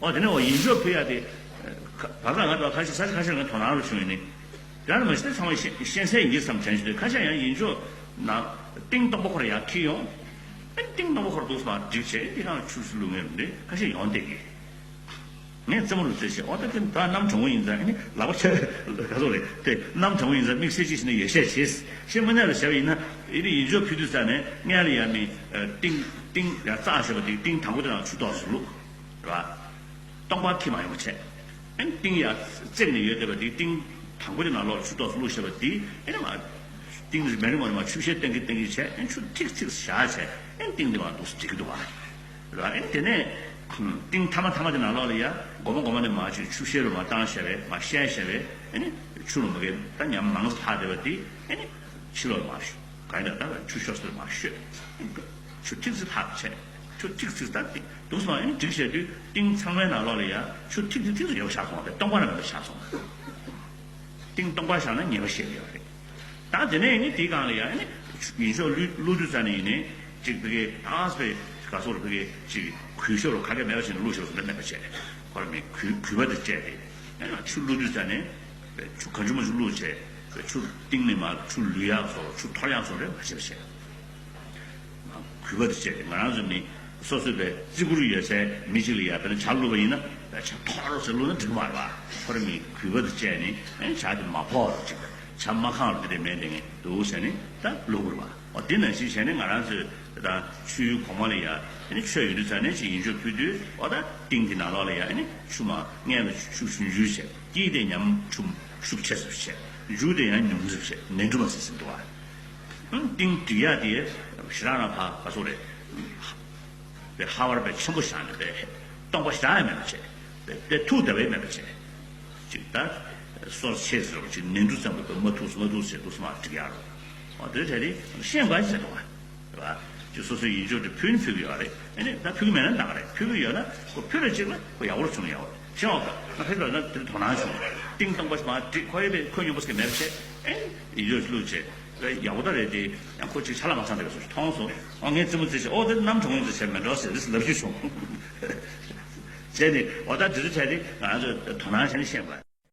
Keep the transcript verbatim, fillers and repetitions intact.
ཨོ་དེ་ནས་འོ་ཡིན་ཆོག་ཕུལ་ཡ་དེ། ཁ་བར་ཁ་ང་ཚོ་ཁ་ཤས་ས་ཆ་ཁ་ཤས་ང་དོ་སྣང་རུ་བྱུང་ཡིན་ནི། དེ་ནས་མ་གཞི་དེ་ཚང་མ་ཤེས་ཤེས་གསལ་ཡིན་གྱི་བསམ་དྲན་བྱུང་དུས་ཁ་ཤས་ཡང་ཡིན་ཆོག་ན། ཏིང་སྟོང་པ་ཁོ་ར་ཡར་འཁྱེར་ཡོང་། ཨ་ནི་ཏིང་སྟོང་པ་ཁོ་ར་འདུག་སེ་མར་སྒྲིག་བྱས་དེ་གང་ལ་ཆུ་ཚུར་བླུག་མཁན་རེད། ཁ་ཤས་ཡོང་བསྡད་ཀྱི། ངས་རྩེད་མོ་རུ་རྩེད་བྱས་ཨོ་ད་དེ་ད་གནམ་གྲང་མོ་ཡིན་ཙང་ཨ་ནི་ལག་པ་ཆ་ག་ཚོད་རེད་དེ་གནམ་གྲང་མོ་ཡིན་ཙང་དམིགས་བསལ་ཅིག་བྱས་ནས་ཡོ་བྱད་བྱས་ཤེས་མ་ཉན་ལ་བྱས་པ་ཡིན་ན་ཨ་ནི་ཡིན་ཆོག་ཕུལ་དུས་ཙང་ནས་སྔན་ལ་ཡ་མི་ཏིང་ཏིང་ཡ་རྩ་བྱས་པ་དེ་ཏིང་དང་པོ་དེ་ནང་ཆུ་ཏོག་ཙམ་བླུགས། རེད་པ། སྟོང་པ་འཁྱེར་མ་ཡོང་བ་བྱས། ཨ་ནི་ཏིང་ཡ་བརྩེགས་ནས་ཡོད་བསྡད་པ་དེ་ཏིང་དང་པོ་དེ་ནང་ལོགས་ཆུ་ཏོག་ཙམ་བླུགས་བཞག་པ་དེ་ཨ་ནི་མ། ཏིང་དེ་མེ་རི་མོ་ནས་མ་ཆུ་བཤལ་གཏོང་གི་གཏོང་གི་བྱས་ཨ་ནི་ཆུ་ཐིགས་ཐིགས་བཞག་བྱས་ཨ་ནི་ཏིང་དེ་མ་འདུག་སེ་སྒྲིག་གི་འདུག་བ། རེད་པ། ཨ་ནི་དེ་ནས་ཏིང་ཐ་མ་ཐ་མ་དེ་ནང་ལོགས་ལ་ཡ་སྒོར་མོ་སྒོར་མོ་ནས་མ་ཆུ་ཆུ་བཤལ་རུ་མ་བཏང་བཞག་པས་མ་བཤལ་བཞག་པས་ཨ་ནི་ཆུ་ལ་མ་གས་ད་ཉམས་མང་ཙམ་ལྷག་བསྡད་པ་དེ་ཨ་ནི། ཕྱི་ལོགས་མར་ཤོག་གང་ཡིན་ད་ལྟ་ཆུ་ཤོར་སར་མར་ཤོད། ཆུ་ཐིགས་སེ་ལྷག་བྱས། ཆུ་ཐིགས་སེ་ད་ཏིང་འདུག་སེ་མར་ཨ་ནི་སྒྲིག་བྱས་དུས་ཏིང་ཚང་མའི་ནང་ལོགས་ལ་ཡང་ཆུ་ཐིགས་སེ་ཐིགས་སེ་ཡོད་པ་བཞག་སོང་བས་སྟོང་པ་ནང་མེད་པ་བཞག་སོང་། ཏིང་སྟོང་པ་བཞག་ན་ཉེས་པ་བཤད་ཀྱི་ཡོད་རེད། ད་དེ་ནས་ཨ་ནི་དེའི་སྒང་ལ་ཡང་ཨ་ནི་ཡིན་ཆོག་བླུག་བླུག་དུས་ཙ་ནས་ཡིན་ནའི་ཅིག་ཕ་གི་ཨང་སྤེ་ག་སོགས་ལ་ཕ་གི་ཅིག་གུས་ཞབས་ལ་ག་གེ་མེད་པ་བྱས་ནས་བླུགས་ཤོག་ཟེར་ན་མེད་པ་བྱས། ཁོ་ར་མི་གུས་གུས་པ་དེ་བཅས་ཏེ་ཨ་ནི་ཆུ་བླུག་དུས་ཙ་ནས་ཆུ་གང་བྱུང་མང་བྱུང་བླུགས་བྱས་ཆུ་གཏིང་ནས་མར་ཆུ་བླུག་ཡག་སོགས་ཆུ་འཐོར་ཡག་སོགས་རེད་མ་བྱེད་པ་བྱས། གུས་པ་དེ་བཅས་ཏེ་ང་རང་ཚོ་ནི་སོ་སོའི་བའི་བརྩི་བཀུར་ཡོད་སའི་མི་གཅིག་ལ་ཡ་དཔེར་ན་ཇ་བླུགས་པ་ཡིན་ན་ཇ་འཐོར་ཟེར་བླུགས་ན་འགྲིག་མ་རེད་པ། ཁོ་ར་མི་གུས་པ་དེ་བཅས་ནས་ཨ་ནི་ཇ་དེ་མ་ཕོག་རོགས་ཅིག་ཇ་མ་ཁེངས་རོགས་དེ་འདྲ་མེད་དེ་ངས་འདུག་ཟེར་ནས་ད་བླུག་དགོས་རེད་པ། འོ་དེ་ནང་བཞིན་བྱས་ནས་ང་རང་ཚོས་ད་ཆུའི་གོང་མ་ལ་ཡ་ཨ་ནི་མཆོད་ཡོང་དུས་ཙ་ནས་ཅིག་ཡིན་ཆོག་ཕུལ་དུས་འོ་ད་ཏིང་གི་ནང་ལོགས་ལ་ཡ་ཨ་ནི་ཆུ་མ་སྔན་ལ་ཆུ་ཆུ་འཇུ་བྱས་དཀྱིལ་དེ་ཉམས་ཆུ་ཤུགས་ཆེ་ཙམ་བྱས་མཇུག་དེ་ཡང་ཉུང་ཙམ་བྱས་ནས་འགྲོ་མ་ཟིན་ཟིན་འདུག་བ། ཏིང་སྒྲིག་ཡག་དེ་ཞེ་དྲག་རང་ཕ་ག་སོགས་རེད། པའི་ཧ་བར་པའི་ཆེན་པོ་བཞག་ནས་པའི་སྟོང་པ་ཞེ་དྲག་ཡང་མེད་པ་བྱས། པའི་པའི་ཐུག་བསྡད་པའི་མེད་པ་བྱས། ཅིག་ད་སོར་ཆེ་ཟེར་བ་ཅིག་ནས་འབྲུ་ཙམ་པའི་པའི་མ་ཐུག་མ་ཐུག་ཟེར་འདུག་སེ་མར་སྒྲིག་ཡག་རོ། འོ་དེ་འདྲ་བྱས་ཏེ་ཤེས་དགོས་ཟེར་འདུག་བ། རེད་བ། ཅིག་སོ་སོའི་ཡིན་ཆོག་དེ་ཕུལ་ནི་ཕུལ་གི་ཡོད་རེད། ཨ་ནི་ད་ཕུལ་གི་མེད་ན་འདང་རེད། ཕུལ་གི་ཡོད་ན་ཁོ་ཕུལ་རེ་ཅིག་ལ་ཁོ་ཡག་པོ་བྱུང་ཡག་པོ་རེད། ཤེས་འོང་ད་ང་ཕེབས་ལ་ན་དེ་དོ་སྣང་བྱུང་། ཏིང་སྟོང་པ་ཞིག་མར་སྒྲིག་ཁོ་ཡོད་པའི་ཁོ་སྙོམས་པོ་ཞིག་མེད་པ་བྱས། ཨེ་ཡིན་ཆོག་བླུགས་བྱས། ཡག་པོ་ད་རེད་དེ། ཡང་ཁོ་ཅིག་ཆ་ལག་མ་ཚང་བསྡད་པ་སོགས་ཤིག་མཐོང་སོང་། ཨོ་ངས་རྩེད་མོ་རྩེ་བྱས་ཨོ་དེ་གནམ་གྲང་མོ་ཡིན་ཙང་བྱས་མེད་འགྲོ་ཟེར་རེས་ལབ་རྒྱུ་བྱུང་། བྱས་ནས་ཨོ་ད་འདི་འདྲ་བྱས་ཏེ་ང་རང་ཚོ་དོ་སྣང་བྱས་ནས་ཤེས་དགོས།